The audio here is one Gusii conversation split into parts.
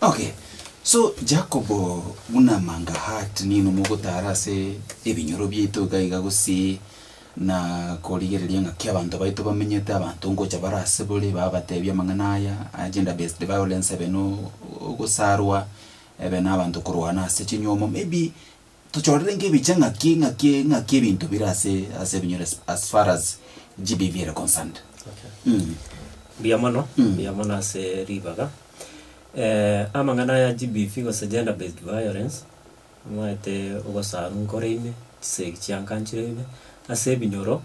Okay, so Jacob buna Manga Heart nino mogotara ase ebinyoro biaito iga iga gose na korigereria ng'aki abanto baito bamenyete, abanto ngocha bare ase bore babatebia amang'ana aya, a gender based violence ebe na ogosarwa, ebe na abanto korwana ase chinywomo, maybe tochorere ngebicha ng'aki ng'aki ng'aki ebinto bire ase ase ebinyoro as as far as GBV ere concerned. Okay. Mbuya mono, mbuya mono ase ribaga. Amang'ana aya GBV gose gender based violence, omanyete ogosarwa nkore ime, chisegi chianka nchire ime, ase ebinyoro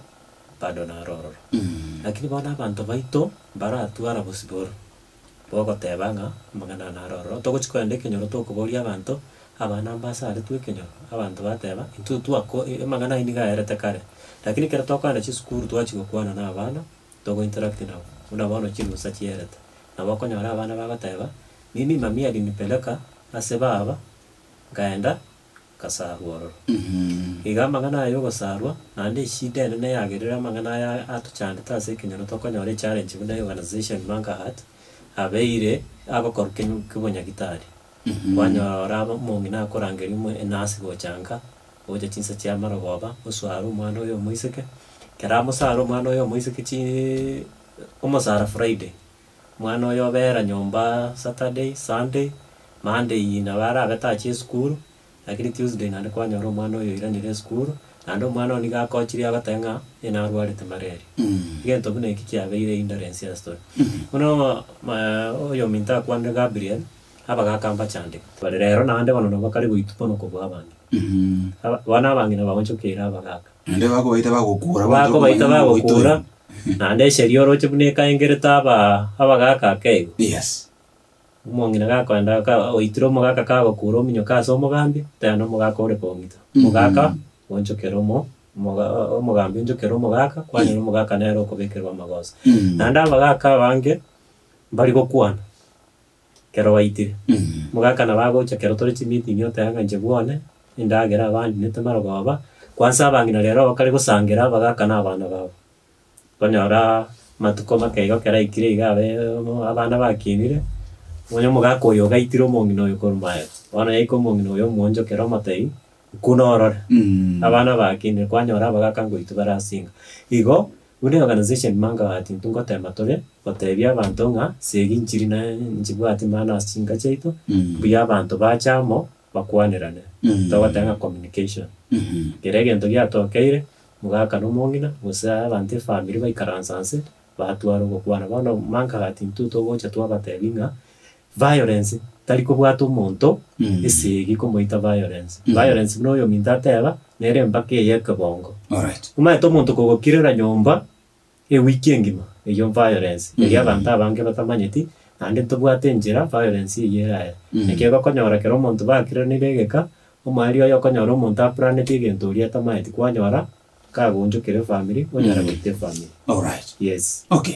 bado naro ororo. Lakini bono abanto baito mbaratwara bosiboro. Bogoteba ng'a amang'ana aya naro ororo, togochia kogenda ekenyoro tokoboria abanto, abana mbasaretwe ekenyoro, abanto bateba intwe twako amang'ana ayio nigo aerete kare. Lakini ekero tokogenda chisukuru twachia gokwana na abana, togo interact nabwo, buna bono chirusa chierete. Nabo okonyora abana bagoteba, mimi mami alinipeleka ase baba, nkaenda ngasarwa ororo. Iga amang'ana aya ya ogosarwa, naende eshida enene yagerire amang'ana aya atochandete ase ekenyoro tokonyora echallenge buna eorganisation Mankahat, abeire agokorwa kenyu kebonyagitari. Kwanyora omong'ina akorangeria omo enurse gocha nka, gocha chinsa chia marogoba, osware omwana oye omoiseke, ekero amosare omwana oye omoiseke chiiii omosara Friday, omwana oyo obera nyomba Saturday, Sunday, Monday nabo arabe tachia esukuru, lakini Tuesday naende kwanyora omwana oyo oiranire esukuru, naende omwana oyo nigo akochirie agoteba ng'a ee narwarete malaria. Egento buna eki kiabeire hindrance ase tore. Buna oyominto akwanire Gabriel, abagaka mbachandegete. Bare rero naende bono nabo bakare goitwa mono kobua abang'ina. Aba bono abang'ina baonchokeire abagaka. Naende bakobaita bagokura bonsi Bakobaita okomanya ng'a ogoita bagokura, oyo. naende esheria oroche buna ekaengerete aba abagaka ake igo. Yes. Omong'ina gakoenda ka oitire omogaka kagokura ominyoke ase omogambi, oteba nomogaka ore kong'ita. Omogaka onchokere omo omoga omogambi onchokere omogaka, kwanyora omogaka nere okobekerwa amagoso. Naende abagaka abange, mbari gokwana, ekero baitire. Omogaka nabo agocha ekero tore chimeeting oteba ng'a inche bwane, endagera abandinete marogoba, kwansa abang'ina rero bakare gosangera abagaka na abana babo. Okonyora amatuko make igo ekero aikire iga abe abana bakinire, onye omogaka oyo ogaitire omong'ina oyo korwa maega, bono yaika omong'ina oyo omoonchokera omotebi, nkuna orore, abana bakinire kwanyora abagaka ngoitwa bare ase inka. Igo, buna eorganisation mangawati intwe ngotema tore, gotebia abanto ng'a segi nchiri na nchibwati maana ase chinka chiaito, mbuya abanto bache amo, bakwanerane, togoteba ng'a communication. Kera egento giatokeire, Mogaka na omong'ina, gose abanto efamiri baikaransa nse, batwara ogokwana. Bono mankagati intwe togocha twabatebi ng'a violence tari kobwata omonto esegi komoita violence. Violence buna oyominto ateba, nere mpaka eye ekebongo. Alright. Omanyete omonto kogokirera nyomba ewiki engima, eyio violence, eria abanto abange batamanyeti, naende ntobwate enchera violence eyio eraere. Naki egokonyora ekero omonto bakiranire egeka, Omoerio oye okonyora omonto aplaneti egento oria atamaeti kwanyora kagoonchokera efamiri onyara goita efamiri. Alright. Yes. Okay.